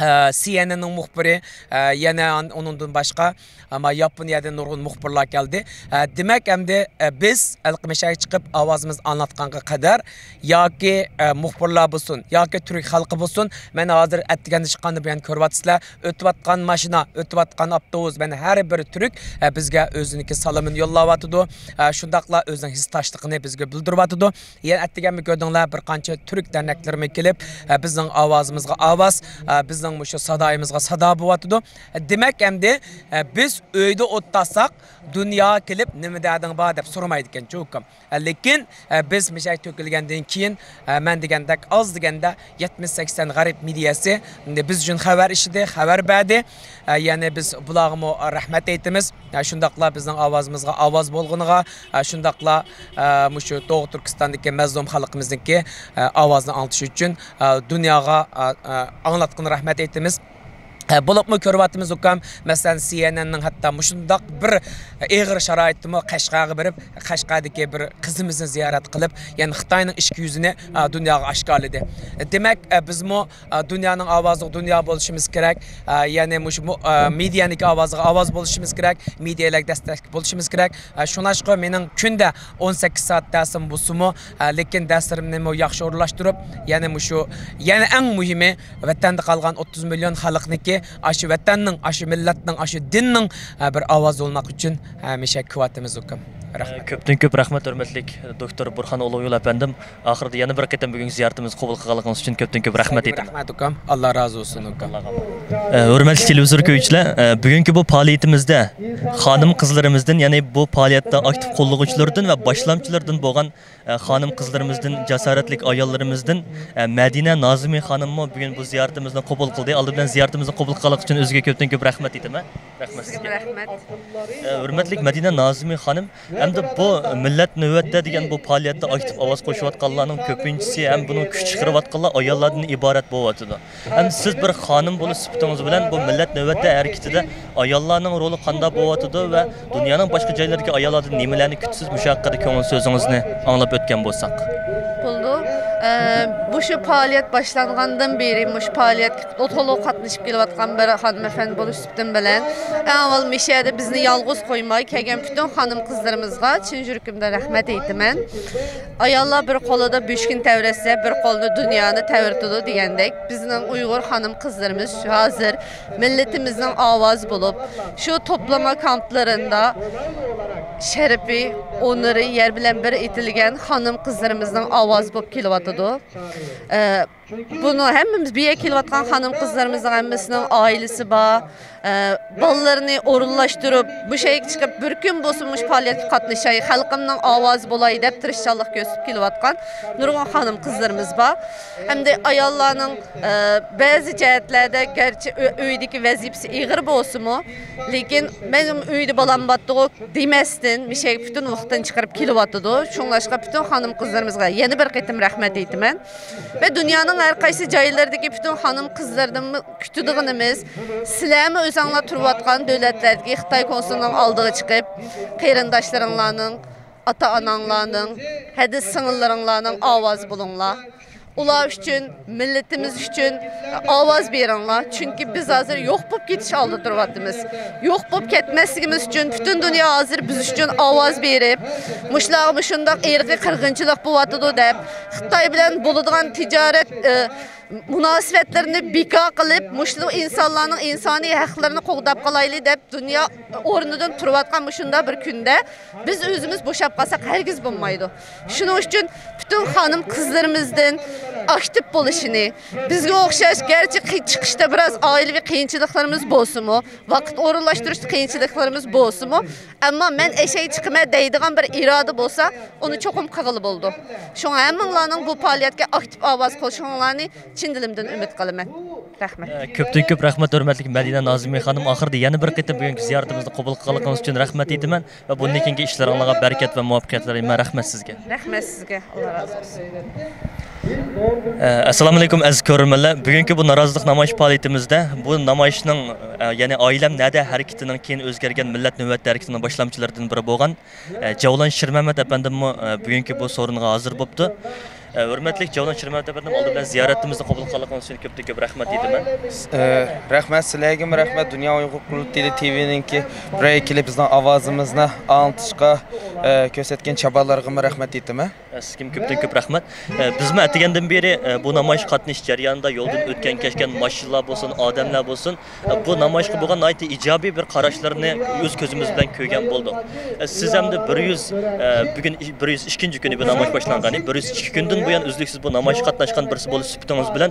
ئە، سى ئېن ئېننىڭ مۇخبىرى، ئە، يەنە ئان-، ئۇنىڭدىن باشقا، ئەمما ياپونىيەدىن نۇرغۇن مۇخبىرلار كەلدى. ئە، دېمەك، ئەمدى، ئە، بىز ھېلىقى مەشەگە چىقىپ ئاۋازىمىزنى ئاڭلاتقانغا قەدەر ياكى، ئە، مۇخبىرلار بولسۇن، ياكى تۈرك خەلقى بولسۇن، مەن ھازىر ئەتىگەندە چىققاندا بۇ يەنى كۆرۈۋاتىسىلەر، ئۆتۈۋاتقان ماشىنا، ئۆتۈۋاتقان ئاپتوبۇس، مەن ھەر بىر تۈرك، ئە، بىزگە ئۆزىنىڭكى سالىمىنى يوللاۋاتىدۇ. ئە، شۇنداقلا ئۆزىنىڭ ھېسداشلىقىنى بىزگە بىلدۈرۈۋاتىدۇ. يەنە ئەتىگەنمۇ كۆردۈڭلار، بىر قانچە تۈرك دەرنەكلىرىمۇ كېلىپ، ئە، بىزنىڭ ئاۋازىمىزغا ئاۋاز، ئە، بىزنىڭ مۇشۇ سادايىمىزغا سادا بولۇۋاتىدۇ. ئە، دېمەك، ئەمدى، ئە، بىز ئۆيدە ئولتۇرساق، دۇنيا كېلىپ، «نېمە دەردىڭ بار؟» دەپ سورىمايدىكەنچۇ، ئۇكام. ئە، لېكىن، ئە، بىز مۇشۇ يەرگە تۆكۈلگەندىن كېيىن، ئە، مەن دېگەندەك، ئاز دېگەندە يەتمىش سەكسەن غەرب مېدىيەسى بىز ئۈچۈن خەۋەر ئىشلىدى، خەۋەر بەردى. ئە، يەنى بىز بۇلارغىمۇ رەھمەت ئېيتىمىز. ئە، شۇنداقلا بىزنىڭ ئاۋازىمىزغا ئاۋاز بولغىنىغا، ئە، شۇنداقلا، ئە، مۇشۇ توغۇ تۈركىستاندىكى مەزلۇم خەلقىمىزنىڭكى، ئە، ئاۋازىنى ئاڭلىتىش ئۈچۈن، ئە، دۇنياغا، ئە، ئە، ئاڭلاتقىنىغا رەھمەت ئېيتىمىز. ئە، بولۇپمۇ كۆرۈۋاتىمىز، ئۇكام، مەسىلەن، سى ئېن ئېننىڭ ھەتتا مۇشۇنداق بىر ئېغىر شارائىتتىمۇ قەشقەرگە بېرىپ، قەشقەردىكى بىر قىزىمىزنى زىيارەت قىلىپ، يەنى خىتاينىڭ ئىچكى يۈزىنى، ئە، دۇنياغا ئاشكارىلىدى. دېمەك، ئە، بىزمۇ، ئە، دۇنيانىڭ ئاۋازىغا دۇنيا بولۇشىمىز كېرەك، ئە، يەنى مۇشۇ مۇ-، ئە، مېدىيەنىڭكى ئاۋازىغا ئاۋاز بولۇشىمىز كېرەك، مېدىيەلەرگە دەستەك بولۇشىمىز كېرەك. ئە، شۇڭلاشقا مېنىڭ كۈندە ئون سەككىز سائەت دەرسىم بولسىمۇ، ئە، لېكىن دەرسلىرىمنىمۇ ياخشى ئورۇنلاشتۇرۇپ، يەنى مۇشۇ، يەنە ئەڭ مۇھىمى، ۋەتەندە قالغان ئوتتۇز مىليون خەلقنىڭكى، ئاشۇ ۋەتەننىڭ، ئاشۇ مىللەتنىڭ، ئاشۇ دىننىڭ، ئە، بىر ئاۋازى بولماق ئۈچۈن ھەمىشە كۈۋاتىمىز، ئۇكام. رەھمەت. كۆپتىن كۆپ رەھمەت، ھۆرمەتلىك دوكتور بۇرھان ئۇلۇغيول ئەپەندىم. ئاخىرىدا يەنە بىر قېتىم بۈگۈنكى زىيارىتىمىزگە قوبۇل قىلغانلىقىڭىز ئۈچۈن كۆپتىن كۆپ رەھمەت ئېيتىمەن. رەھمەت، ئۇكام. ئاللا رازى بولسۇن، ئۇكام. ئە، ھۆرمەتلىك تېلېۋىزور كۆرگۈچىلەر، ئە، بۈگۈنكى بۇ پائالىيىتىمىزدە خانىم قىزلىرىمىزدىن، يەنى بۇ پائالىيەتتە ئاكتىپ قوللىغۇچىلىرىدىن ۋە باشلامچىلىرىدىن بولغان، ئە، خانىم قىزلىرىمىزدىن، جاسارەتلىك ئاياللىرىمىزدىن، ئە، مەدىنە نازىمى خانىممۇ بۈگۈن بۇ زىيارىتىمىزنى قوبۇل قىلدى. ئالدى بىلەن زىيارىتىمىزنى قوبۇل قىلغانلىقى ئۈچۈن ئۆزىگە كۆپتىن كۆپ رەھمەت ئېيتىمەن. رەھمەت سىزگە. رەھمەت. ئە، ھۆرمەتلىك مەدىنە نازىمى خانىم، ئەمدى بۇ مىللەت نۆۋەتتە دېگەن بۇ پائالىيەتتە ئاكتىپ ئاۋاز قوشۇۋاتقانلارنىڭ كۆپىنچىسى ھەم بۇنىڭ كۈچ چىقىرىۋاتقانلار ئاياللاردىن ئىبارەت بولۇۋاتىدۇ. ئەمدى سىز بىر خانىم بولۇش سۈپىتىڭىز بىلەن بۇ مىللەت نۆۋەتتە ھەرىكىتىدە ئاياللارنىڭ رولى قانداق بولۇۋاتىدۇ ۋە دۇنيانىڭ باشقا جايلىرىدىكى ئاياللاردىن نېمىلەرنى كۈتىسىز؟ مۇشۇ ھەققىدە كۆڭۈل سۆزىڭىزنى ئاڭلاپ ئۆتكەن بولساق. بولىدۇ. ئە، مۇشۇ پائالىيەت باشلانغاندىن بېرى مۇشۇ پائالىيەتكە تولۇق قاتنىشىپ كېلىۋاتقان بىر خانىم ئەپەندى بولۇش سۈپىتىم بىلەن، ئەڭ ئاۋۋال مۇشۇ يەردە بىزنى يالغۇز قويماي كەلگەن پۈتۈن خانىم قىزلىرىمىزغا چىن يۈرىكىمدىن رەھمەت ئېيتىمەن. ئاياللار بىر قولىدا بۆشۈكنى تەۋرەتسە، بىر قولىدا دۇنيانى تەۋرىتىدۇ دېگەندەك، بىزنىڭ ئۇيغۇر خانىم قىزلىرىمىز ھازىر مىللىتىمىزنىڭ ئاۋازى بولۇپ، شۇ توپلىما كامپلىرىندا شەرىپى، ئونۇرى يەر بىلەن بىر ئېتىلگەن خانىم-قىزلىرىمىزنىڭ ئاۋازى بولۇپ كېلىۋاتىدۇ. ئە، بۇنى ھەممىمىز، بۇ يەرگە كېلىۋاتقان خانىم-قىزلىرىمىزنىڭ ھەممىسىنىڭ ئائىلىسى بار. ئە، بالىلىرىنى ئورۇنلاشتۇرۇپ، مۇشۇ يەرگە چىقىپ، بىر كۈن بولسىمۇ مۇشۇ پائالىيەتكە قاتنىشاي، خەلقىمنىڭ ئاۋازى بولاي دەپ تىرىشچانلىق كۆرسىتىپ كېلىۋاتقان نۇرغۇن خانىم-قىزلىرىمىز بار. ھەمدە ئاياللارنىڭ، ئە، بەزى جەھەتلەردە گەرچە ئۆ-، ئۆيدىكى ۋەزىپىسى ئېغىر بولسىمۇ، لېكىن مەن ئۆيدە بالام بارتىغۇ دېمەستىن، مۇشۇ يەرگە پۈتۈن ۋاقتىنى چىقىرىپ كېلىۋاتىدۇ. شۇڭلاشقا پۈتۈن خانىم-قىزلىرىمىزغا يەنە بىر قېتىم رەھمەت ئېيتىمەن. ۋە دۇنيانىڭ ھەر قايسى جايلىرىدىكى پۈتۈن خانىم-قىزلىرىدىنمۇ كۈتىدىغىنىمىز، سىلەرمۇ ئۆزۈڭلار تۇرۇۋاتقان دۆلەتلەردىكى خىتاي كونسۇلىنىڭ ئالدىغا چىقىپ، قېرىنداشلىرىڭلارنىڭ، ئاتا-ئاناڭلارنىڭ، ھەدىس سىڭىللىرىڭلارنىڭ ئاۋازى بولۇڭلار. ئۇلار ئۈچۈن، مىللىتىمىز ئۈچۈن ئاۋاز بېرىڭلار. چۈنكى بىز ھازىر يوق بولۇپ كېتىش ئالدىدا تۇرۇۋاتىمىز. يوق بولۇپ كەتمەسلىكىمىز ئۈچۈن پۈتۈن دۇنيا ھازىر بىز ئۈچۈن ئاۋاز بېرىپ، مۇشۇلارغا مۇشۇنداق ئىرقىي قىرغىنچىلىق بولۇۋاتىدۇ دەپ، خىتاي بىلەن بولىدىغان تىجارەت، ئە، مۇناسىۋەتلىرىنى بىكار قىلىپ، مۇشۇ ئىنسانلارنىڭ ئىنسانىي ھەقلىرىنى قوغداپ قالايلى دەپ، دۇنيا ئورنىدىن تۇرۇۋاتقان مۇشۇنداق بىر كۈندە بىز ئۆزىمىز بوشاپ قالساق ھەرگىز بولمايدۇ. شۇنىڭ ئۈچۈن پۈتۈن خانىم قىزلىرىمىزدىن ئاكتىپ بولۇشىنى، بىزگە ئوخشاش گەرچە قىي-، چىقىشتا بىراز ئائىلىۋى قىيىنچىلىقلىرىمىز بولسىمۇ، ۋاقىت ئورۇنلاشتۇرۇشتا قىيىنچىلىقلىرىمىز بولسىمۇ، ئەمما مەن ئەشەگە چىقىمەن دەيدىغان بىر ئىرادە بولسا، ئۇنى چوقۇم قىلغىلى بولىدۇ. شۇڭا ھەممىڭلارنىڭ بۇ پائالىيەتكە ئاكتىپ ئاۋاز قوشۇشۇڭلارنى چىن دىلىمدىن ئۈمىد قىلىمەن. رەھمەت. ئە، كۆپتىن كۆپ رەھمەت، ھۆرمەتلىك مەدىنە نازىمى خانىم. ئاخىرىدا يەنە بىر قېتىم بۈگۈنكى زىيارىتىمىزنى قوبۇل قىلغانلىقىڭىز ئۈچۈن رەھمەت ئېيتىمەن ۋە بۇندىن كېيىنكى ئىشلىرىڭلارغا بەرىكەت ۋە مۇۋەپپەقىيەت تىلەيمەن. رەھمەت سىزگە. رەھمەت سىزگە. ئاللا رازى بولسۇن. ئە، ئەسسالامۇ ئەلەيكۇم، ئەزىز كۆرۈرمەنلەر. بۈگۈنكى بۇ نارازىلىق نامايىش پائالىيىتىمىزدە بۇ نامايىشنىڭ، ئە، يەنى ئائىلەم نەدە ھەرىكىتىنىڭ كېيىن ئۆزگەرگەن مىللەت نۆۋەتتە ھەرىكىتىنىڭ باشلامچىلىرىدىن بىرى بولغان ئە، جەۋلان شىرمەمەت ئەپەندىممۇ، ئە، بۈگۈنكى بۇ سورۇنغا ھازىر بوپتۇ. ئە، ھۆرمەتلىك جەۋلان شىرمەمەت ئەپەندىم، ئالدى بىلەن زىيارىتىمىزنى قوبۇل قىلغانلىقىڭىز ئۈچۈن كۆپتىن كۆپ رەھمەت ئېيتىمەن. ئە، رەھمەت، سىلەرگىمۇ رەھمەت، دۇنيا ئۇيغۇر قۇرۇلتىيى تىۋىنىڭكى بىر يەرگە كېلىپ بىزنىڭ ئاۋازىمىزنى ئاڭلىتىشقا، ئە، كۆرسەتكەن چابالارغىمۇ رەھمەت ئېيتىمەن. ئە، سىزگىمۇ كۆپتىن كۆپ رەھمەت. ئە، بىزمۇ ئەتىگەندىن بېرى، ئە، بۇ نامايىش قاتنىشىش جەريانىدا يولدىن ئۆتكەن كەچكەن ماشىنىلار بولسۇن، ئادەملەر بولسۇن، بۇ نامايىشقا بولغان ناھايىتى ئىجابىي بىر قاراشلىرىنى ئۆز كۆزىمىز بىلەن كۆرگەن بولدۇق. سىز ئەمدى بىر يۈز، بۈگۈن بىر يۈز ئىككىنچى كۈنى بۇ نامايىش باشلانغان، بىر يۈز ئىككى كۈندىن بۇيان ئۈزلۈكسىز بۇ نامايىشقا قاتناشقان بىرسى بولۇش سۈپىتىڭىز بىلەن،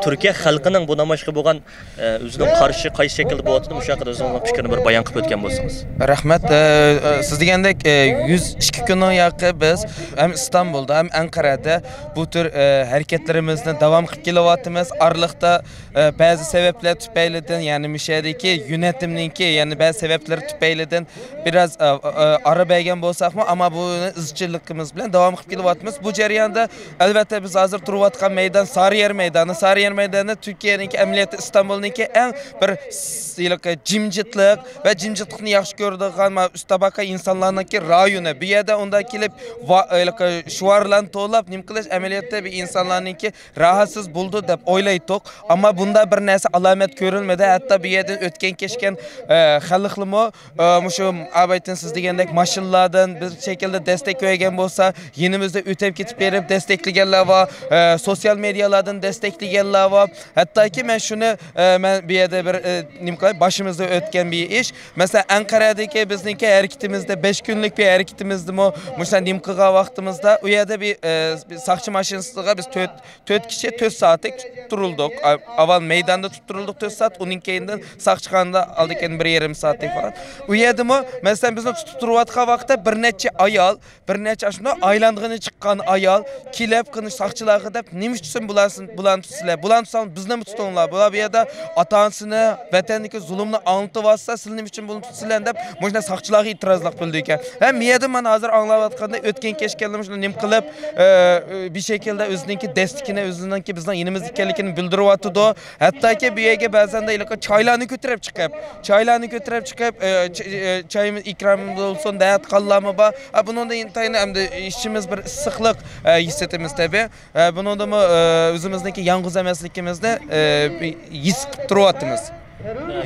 تۈركىيە خەلقىنىڭ بۇ نامايىشقا بولغان ئۆزىنىڭ قارىشى قايسى شەكىلدە بولۇۋاتىدۇ، مۇشۇ ھەققىدە ئۆزىڭىزنىڭ پىكرىنى بىر بايان قىلىپ ئۆتكەن بولسىڭىز. رەھمەت. ئە، ئە، سىز دېگەندەك، ئە، يۈز ئىككى كۈننىڭ ياقى بىز ھەم ئىستانبۇلدا، ھەم ئەنقەرەدە بۇ تۈر، ئە، ھەرىكەتلىرىمىزنى داۋام قىلىپ كېلىۋاتىمىز. ئارىلىقتا ئە، بەزى سەۋەبلەر تۈپەيلىدىن، يەنى مۇشۇ يەردىكى يۆنەتىمنىڭكى، يەنى بەزى سەۋەبلەر تۈپەيلىدىن بىراز، ئە، ئە، ئارا بەرگەن بولساقمۇ، ئەمما بۇنى ئىزچىللىقىمىز بىلەن داۋام قىلىپ كېلىۋاتىمىز. بۇ جەرياندا، ئەلۋەتتە، بىز ھازىر تۇرۇۋاتقان مەيدان سارىيەر مەيدانى. سارىيەر مەيدانى تۈركىيەنىڭكى، ئەمەلىيەتتە ئىستانبۇلنىڭكى ئەڭ بىر س-، ھېلىقى جىمجىتلىق ۋە جىمجىتلىقنى ياخشى كۆرىدىغان، مانا، ئۈست تاباقا ئىنسانلارنىڭكى رايونى. بۇ يەردە ئۇنداق كېلىپ، ۋا-، ھېلىقى شوئارلارنى توۋلاپ، نېمە قىلىش، ئەمەلىيەتتە بۇ ئىنسانلارنىڭكى راھەتسىز بولىدۇ دەپ ئويلايتتۇق. ئەمما بۇنداق بىر نەرسە ئالامەت كۆرۈلمىدى. ھەتتا بۇ يەردىن ئۆتكەن كەچكەن، ئە، خەلقلىمۇ، ئە، مۇشۇ ئابايتىن سىز دېگەندەك ماشىنىلاردىن بىر شەكىلدە دەستەك بەرگەن بولسا، يېنىمىزدا ئۆتۈپ كېتىپ بېرىپ دەستەكلىگەنلەر بار، ئە، سوتسىيال مېدىيالاردىن دەستەكلىگەنلەر بار. ھەتتاكى مەن شۇنى، ئە، مەن بۇ يەردە بىر، ئە، نېمە قىلاي، باشىمىزدا ئۆتكەن بىر ئىش. مەسىلەن، ئەنقەرەدىكى بىزنىڭكى ھەرىكىتىمىزدە، بەش كۈنلۈك بىر ھەرىكىتىمىزدىمۇ مۇشۇنداق نېمە قىلغان ۋاقتىمىزدا، ئۇ يەردە بىر، ئە، بىر ساقچى ماشىنىسىغا بىز تۆت تۆت كىشى تۆت سائەتلىك تۇتۇپ تۇرۇلدۇق. ئا-، ئاۋۋال مەيداندا تۇتۇپ تۇرۇلدۇق تۆت سائەت، ئۇنىڭ كەينىدىن ساقچىخانىدا ئالدىكىن بىر يېرىم سائەتلىك پالان. ئۇ يەردىمۇ، مەسىلەن، بىزنى تۇتۇپ تۇرۇۋاتقان ۋاقىتتا بىر نەچچە ئايال، بىر نەچچە ئاشۇنداق ئايلانغىنى چىققان ئايال كېلىپ، قېنى ساقچىلارغا دەپ، «نېمە ئۈچۈن بۇلار-، بۇلارنى تۇتىسىلەر؟ بۇلارنى تۇتساڭ بىزنىمۇ تۇتۇڭلار. بۇلار بۇ يەردە ئاتا-ئانىسىنى، ۋەتەندىكى زۇلۇمنى ئاڭلىتىۋاتسا، سىلەر نېمە ئۈچۈن بۇنى تۇتىسىلەر؟» دەپ، مۇشۇنداق ساقچىلارغا ئېتىرازلىق بىلدۈرگەن. ھەم بۇ يەردە مەن ھازىر ئاڭلاۋاتقاندا ئۆتكەن كەچكەنلەر مۇشۇنداق نېمە قىلىپ، ئە، ئە، بىر شەكىلدە ئۆزىنىڭكى دەستىكىنى، ئۆزىنىڭكى بىزنىڭ يېنىمىزدا ئىكەنلىكىنى بىلدۈرۈۋاتىدۇ. ھەتتاكى بۇ يەرگە بەزەندە ھېلىقى چايلارنى كۆتۈرۈپ چىقىپ، چايلارنى كۆتۈرۈپ چىقىپ، ئە، چ-، ئە، چايىمىز ئىكرام بولسۇن، دەۋاتقانلارمۇ بار. ئە، بۇنىڭدا ئىنتايىن ئەمدى ئىچىمىز بىر ئىسسىقلىق، ئە، ھېس ئېتىمىز تەبىئىي. ئە، بۇنىڭدىمۇ، ئە، ئۆزىمىزنىڭكى يالغۇز ئەمەسلىكىمىزنى، ئە، ھېس قىلىپ تۇرۇۋاتىمىز.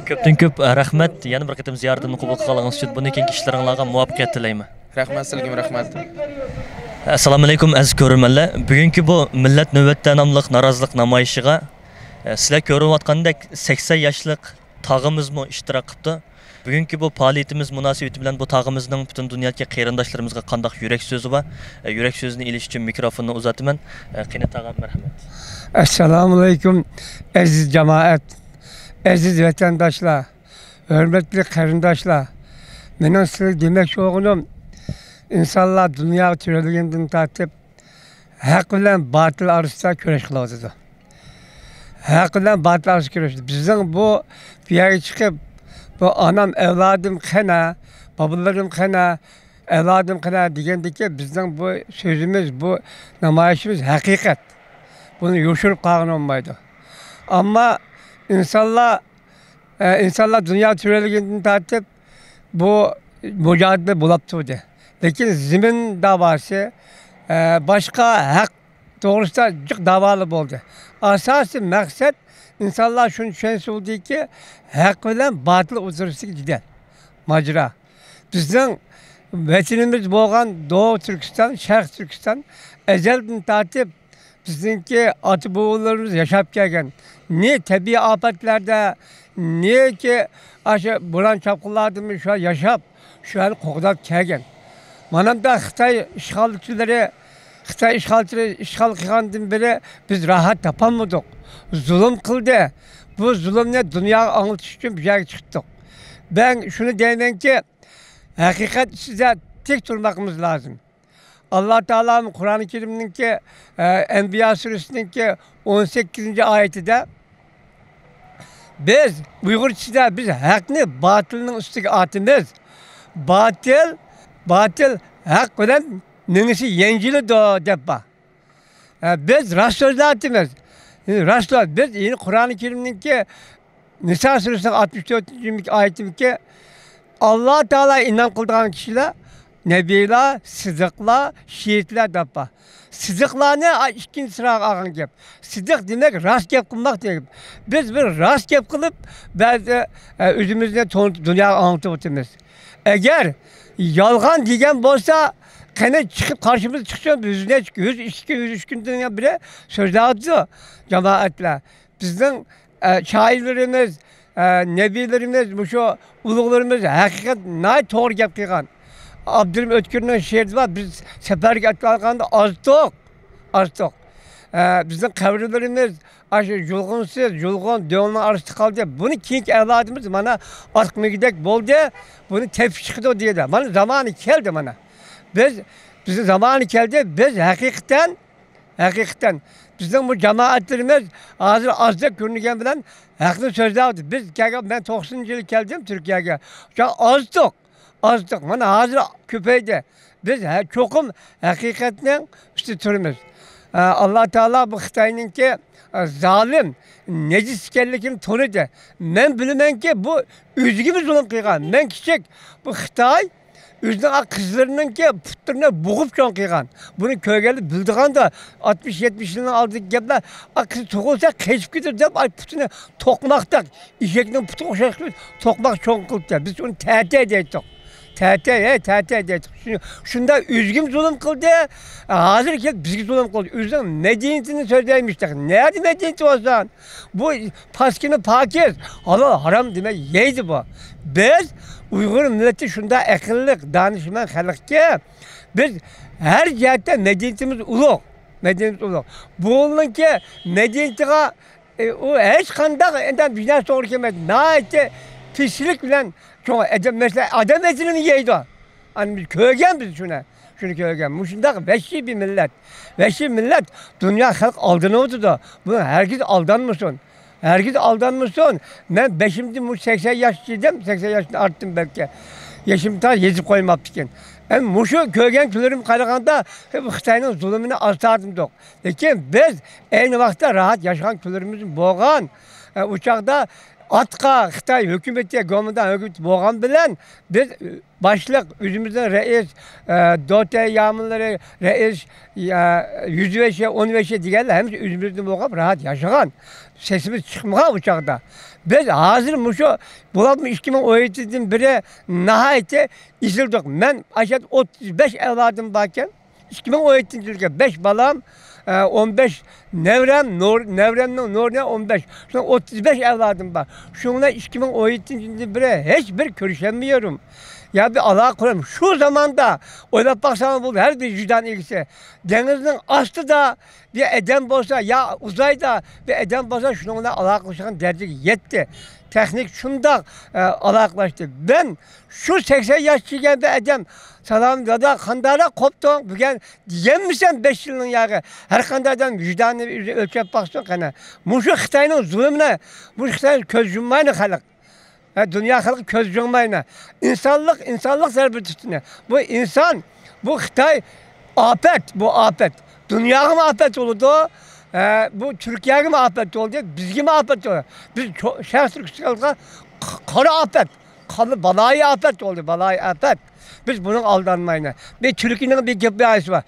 كۆپتىن كۆپ رەھمەت، يەنە بىر قېتىم زىيارىتىمنى قوبۇل قىلغانلىقىڭىز ئۈچۈن. بۇندىن كېيىنكى ئىشلىرىڭلارغا مۇۋەپپەقىيەت تىلەيمەن. رەھمەت، سىلىگىمۇ رەھمەت. ئەسسالامۇ ئەلەيكۇم، ئەزىز كۆرۈرمەنلەر. بۈگۈنكى بۇ مىللەت نۆۋەتتە ناملىق نارازىلىق نامايىشىغا، ئە، سىلەر كۆرۈۋاتقاندەك سەكسەن ياشلىق تاغىمىزمۇ ئىشتىراك قىپتۇ. بۈگۈنكى بۇ پائالىيىتىمىز مۇناسىۋىتى بىلەن بۇ تاغىمىزنىڭ پۈتۈن دۇنيادىكى قېرىنداشلىرىمىزغا قانداق يۈرەك سۆزى بار؟ ئە، يۈرەك سۆزىنى ئېلىش ئۈچۈن مىكروفوننى ئۇزاتىمەن. ئە، قېنى تاغام، مەرھەمەت. ئەسسالامۇئەلەيكۇم، ئەزىز جامائەت، ئەزىز ۋەتەنداشلار، ھۆرمەتلىك قېرىنداشلار. مېنىڭ سىزگە دېمەكچى بولغىنىم، ئىنسانلار دۇنياغا تۆرەلگەندىن تارتىپ، ھەق بىلەن باتىل ئارىسىدا كۈرەش قىلىۋاتىدۇ. ھەق بىلەن باتىل ئارىسىدا كۈرەش. بىزنىڭ بۇ، بۇ يەرگە چىقىپ، بۇ ئانام ئەۋلادىم قېنى، بالىلىرىم قېنى، ئەۋلادىم قېنى دېگەندىكى بىزنىڭ بۇ سۆزىمىز، بۇ نامايىشىمىز ھەقىقەت. بۇنى يوشۇرۇپ قالغىلى بولمايدۇ. ئەمما ئىنسانلار ئە، ئىنسانلار دۇنيا تۆرەلگىنىدىن تارتىپ بۇ مۇجادىلە بولاپ تۇردى. لېكىن زېمىن داۋاسى، ئە، باشقا ھەق توغرىسىدا جىق داۋالار بولدى. ئاساسىي مەقسەت ئىنسانلار شۇنى چۈشەنسە بولدىكى، ھەق بىلەن باتىل ئوتتۇرىسىدىكى جېدەل، ماجىرا. بىزنىڭ ۋەتىنىمىز بولغان دوغۇ تۈركىستان، شەرقىي تۈركىستان ئەزەلدىن تارتىپ بىزنىڭكى ئاتا-بوۋىلىرىمىز ياشاپ كەلگەن، نى تەبىئىي ئاپەتلەردە، نىكى ئاشۇ بوران-چاپقۇنلاردىمۇ شۇ ياشاپ، شۇ يەرنى قوغداپ كەلگەن. مانا بۇنداق خىتاي ئىشغالچىلىرى، خىتاي ئىشغالچىلىرى ئىشغال قىلغاندىن بېرى بىز راھەت تاپالمىدۇق. زۇلۇم قىلدى. بۇ زۇلۇمنى دۇنياغا ئاڭلىتىش ئۈچۈن بۇ يەرگە چىقتۇق. مەن شۇنى دەيمەنكى، ھەقىقەت ئۈستىدە تىك تۇرماقىمىز لازىم. ئاللا تائالا قۇرئان كەرىمنىڭكى، ئە، ئەنبىيا سۈرىسىنىڭكى ئون سەككىزىنچى ئايىتىدە، بىز ئۇيغۇرچىسىدا بىز ھەقنى باتىلنىڭ ئۈستىگە ئاتىمىز. باتىل، باتىل ھەق بىلەن مېڭىسى يەڭگىلىدۇ دەپ بار. ئە، بىز راست سۆزلەۋاتىمىز. راست سۆز. بىز يەنە قۇرئان كەرىمنىڭكى نىسا سۈرىسىنىڭ ئاتمىش تۆتىنچى ئايىتىمىكى، ئاللا تائالا ئىنئام قىلىدىغان كىشىلەر نەبىيلار، سىدىقلار، شېھىتلەر دەپ بار. سىدىقلارنى ئا-، ئىككىنچى سىراغا ئالغان گەپ. سىدىق دېمەك راست گەپ قىلماق دېگەن گەپ. بىز بىر راست گەپ قىلىپ، بەزى، ئە، ئۆزىمىزنى تونۇتۇپ دۇنياغا ئاڭلىتىپ ئۆتىمىز. ئەگەر يالغان دېگەن بولسا، قېنى چىقىپ قارشىمىزغا چىقسۇن، يۈز نەچچە، يۈز ئىككى كۈن، يۈز ئۈچ كۈندىن بۇيان بىرى سۆزلەۋاتىدۇ جامائەتلەر. بىزنىڭ، ئە، شائىرلىرىمىز، ئە، نەبىيلىرىمىز، مۇشۇ ئۇلۇغلىرىمىز ھەقىقەت ناھايىتى توغرا گەپ قىلغان. ئابدۇرېھىم ئۆتكۈرنىڭ شېئىرى بار، بىز سەپەرگە ئاتلانغاندا ئازدۇق، ئازدۇق. ئە، بىزنىڭ قەبرىلىرىمىز، ئاشۇ يۇلغۇنسىز، يۇلغۇن دۆڭنىڭ ئارىسىدا قالدى. بۇنى كېيىنكى ئەۋلادىمىز مانا ئاتقا مىنگۈدەك بولدى، بۇنى تېپىپ چىقىدۇ دېدى. مانا زامانى كەلدى مانا. بىز، بىزنىڭ زامانى كەلدى، بىز ھەقىقەتەن، ھەقىقەتەن بىزنىڭ بۇ جامائەتلىرىمىز ھازىر ئازدەك كۆرۈنگەن بىلەن ھەقنى سۆزلەۋاتىدۇ. بىز كەلگەن، مەن توقسىنىنچى يىلى كەلدىم تۈركىيەگە. شۇ ئازدۇق، ئازدۇق. مانا ھازىر كۆپەيدى. بىز ھە-، چوقۇم ھەقىقەتنىڭ ئۈستىدە تۇرىمىز. ئە، ئاللا تائالا بۇ خىتاينىڭكى، ئە، زالىم، نەجىس ئىكەنلىكىنى تونۇدى. مەن بىلىمەنكى، بۇ ئۆزىگىمۇ زۇلۇم قىلغان. مەن كىچىك، بۇ خىتاي ئۆزىنىڭ قىزلىرىنىڭكى پۇتلىرىنى بوغۇپ چوڭ قىلغان. بۇنى كۆرگەنلەر بىلىدىغاندا، ئاتمىش يەتمىش يىلنىڭ ئالدىدىكى گەپلەر، ئا، قىز تۇغۇلسا قېچىپ كېتىدۇ دەپ، ئاي، پۇتىنى توقماقتەك، ئېشەكنىڭ پۇتىغا ئوخشاش قىلىپ توقماق چوڭ قىلىپتۇ. بىز ئۇنى تەتەي دەيتتۇق. تەتەي، ھەي، تەتەي دەيتتۇق. شۇ-، شۇنداق ئۆزىگىمۇ زۇلۇم قىلدى، ھازىر كېلىپ بىزگە زۇلۇم قىلدى. ئۆزىنىڭ مەدەنىيىتىنى سۆزلەيمىز. نەدە مەدەنىيىتى بولسۇن؟ بۇ پاسكىنا پاكىز، ھالال ھارام دېمەي يەيدۇ بۇ. بىز ئۇيغۇر مىللىتى شۇنداق ئەقىللىق، دانىشمەن خەلقكى، بىز ھەر جەھەتتە مەدەنىيىتىمىز ئۇلۇغ، مەدەنىيىتىمىز ئۇلۇغ. بۇنىڭكى مەدەنىيىتىغا، ئە، ئۇ ھېچقانداق ئادەم بىناسى توغرا كەلمەيدۇ. ناھايىتى پىسلىك بىلەن چوڭ ئادەم، مەسىلەن، ئادەم ئېتىنىمۇ يەيدۇ. ئەنە بىز كۆرگەنمىز شۇنى. شۇنى كۆرگەن. مۇشۇنداق ۋەھشىي بىر مىللەت. ۋەھشىي مىللەت. دۇنيا خەلق ئالدىنىۋاتىدۇ. بۇنى ھەرگىز ئالدانمىسۇن. ھەرگىز ئالدانمىسۇن. مەن بېشىمدىن مۇشۇ سەكسەن ياش دېدىم، سەكسەن ياشتىن ئارتتىم بەلكى. يېشىمنى تا يېزىپ قويماپتىكەن. ئەمما مۇشۇ كۆرگەن كۈنلىرىمگە قارىغاندا، بۇ خىتاينىڭ زۇلۇمىنى ئاز تارتمىدۇق. لېكىن بىز ئەينى ۋاقىتتا راھەت ياشىغان كۈنلىرىمىز بولغان. ئە، ئۇ چاغدا ئاتقا خىتاي ھۆكۈمىتى، گومىنداڭ ھۆكۈمىتى بولغان بىلەن بىز باشلىق، ئۆزىمىزنىڭ رەئىس، ئە، دوتەي يامىنلىرى، رەئىس، ئە، يۈزبېشى، ئونبېشى دېگەنلەر ھەممىسى ئۆزىمىزدىن بولغان، راھەت ياشىغان. سېسىمىز چىقمىغان ئۇ چاغدا. بىز ھازىر مۇشۇ، بولۇپمۇ ئىككى مىڭ ئون يەتتىدىن بېرى ناھايىتى ئېزىلدۇق. مەن ئاشۇ يەردە ئوتتۇز بەش ئەۋلادىم باركەن. ئىككى مىڭ ئون يەتتىنچى يىلغا بەش بالام، ئە، ئون بەش نەۋرەم، نور-، نەۋرەمنىڭ نورىنى ئون بەش، شۇڭا ئوتتۇز بەش ئەۋلادىم بار. شۇنىڭ بىلەن ئىككى مىڭ ئون يەتتىنچى يىلدىن بېرى ھېچ بىر كۆرۈشەلمىيورۇم. يا بىر ئالاقە قۇرۇم. شۇ زاماندا ئويلاپ باقساڭلار بولدى، ھەر بىر ۋىجدان ئىگىسى. دېڭىزنىڭ ئاستىدا بىر ئادەم بولسا، يا ئۇزايدا بىر ئادەم بولسا، شۇنىڭ بىلەن ئالاقىلىشىدىغان دەرىجىگە يەتتى. تېخنىك شۇنداق، ئە، ئالاقىلاشتى. مەن شۇ سەكسەن ياش كىرگەن بىر ئادەم، سالام دادا، قانداقراق قوپتۇڭ بۈگۈن دېگەنمىسەن بەش يىلنىڭ ياغى. ھەر قانداق ئادەم ۋىجدانىنى ئۆلچەپ باقسۇن قېنى. مۇشۇ خىتاينىڭ زۇلۇمىنى، مۇشۇ خىتاينى كۆز يۇممايدۇ خەلق. ھە، دۇنيا خەلقى كۆز يۇممايدۇ. ئىنسانلىق، ئىنسانلىق زەربە تۇتۇنى. بۇ ئىنسان، بۇ خىتاي ئاپەت، بۇ ئاپەت. دۇنياغىمۇ ئاپەت بولىدۇ. ھە، بۇ تۈركىيەگىمۇ ئاپەت بولدى، بىزگىمۇ ئاپەت بولدى. بىز چو-، شەرق تۈركىستانغا ق-، قارا ئاپەت، قارا بالايى ئاپەت بولدى، بالايى ئاپەت. بىز بۇنىڭغا ئالدانمايلى. بىر تۈركىينىڭ بىر گېپى بار.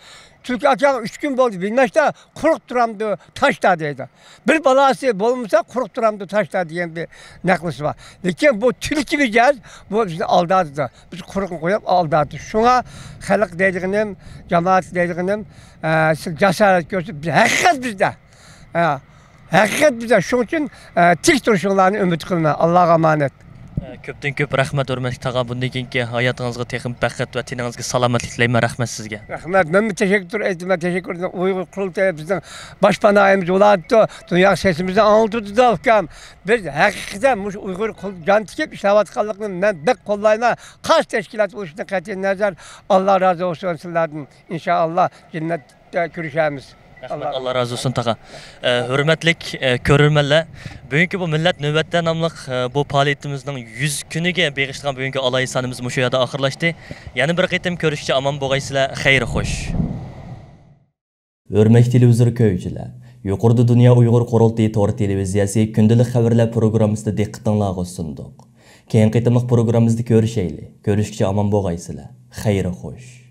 تۈركىي ئاكاڭ ئۈچ كۈن بولدى بىلمەشتە، قۇرۇق تۇرامدۇ تاشتا دەيدۇ. بىر بالاسى بولمىسا، قۇرۇق تۇرامدۇ تاشتا دېگەن بىر نەقلىسى بار. لېكىن بۇ تۈركىي مىجەز، بۇ بىزنى ئالدايدۇ. بىز قۇرۇقنى قويۇپ ئالدايدۇ. شۇڭا خەلق دەيدىغىنىم، جامائەت دەيدىغىنىم، ئە، سىز جاسارەت كۆرسىتىپ، بىز ھەقىقەت بىزدە. ئە، ھەقىقەت بىزدە. شۇنىڭ ئۈچۈن، ئە، تىك تۇرۇشۇڭلارنى ئۈمىد قىلىمەن. ئاللاغا ئامانەت. ئە، كۆپتىن كۆپ رەھمەت، ھۆرمەتلىك تاغا. بۇندىن كېيىنكى ھاياتىڭىزغا تېخىمۇ بەخت ۋە تېنىڭىزگە سالامەتلىك تىلەيمەن. رەھمەت سىزگە. رەھمەت. مەنمۇ تەشەككۈر ئېيتىمەن. تەشەككۈر. ئۇيغۇر قۇرۇلتىيى بىزنىڭ باشپاناھىمىز بولۇۋاتىدۇ. دۇنياغا سېسىمىزنى ئاڭلىتىدۇ، ئۇكام. بىز ھەقىقەتەن مۇشۇ ئۇيغۇر قۇل-، جان تىكىپ ئىشلەۋاتقانلىقىنى مەن بەك قوللايمەن. قايسى تەشكىلات بولۇشىدىن قەتئىي نەزەر، ئاللا رازى بولسۇن سىلەردىن. ئىنشائاللا، جەننەتتە كۆرۈشەرمىز. رەھمەت، ئاللا رازى بولسۇن، تاغا. ئە، ھۆرمەتلىك، ئە، كۆرۈرمەنلەر، بۈگۈنكى بۇ مىللەت نۆۋەتتە ناملىق، ئە، بۇ پائالىيىتىمىزنىڭ يۈز كۈنىگە بېغىشلىغان بۈگۈنكى ئالاھىدە سانىمىز مۇشۇ يەردە ئاخىرلاشتى. يەنە بىر قېتىم كۆرۈشكىچە ئامان بولغايسىلەر، خەير خوش. ھۆرمەتلىك تېلېۋىزور كۆرگۈچىلەر، يۇقىرىدا دۇنيا ئۇيغۇر قۇرۇلتىيى تور تېلېۋىزىيەسى كۈندىلىك خەۋەرلەر پروگراممىسىنى دىققىتىڭلارغا سۇندۇق. كېيىنكى قېتىملىق پروگراممىمىزدا كۆرۈشەيلى. كۆرۈشكىچە ئامان بولغايسىلەر. خەير خوش.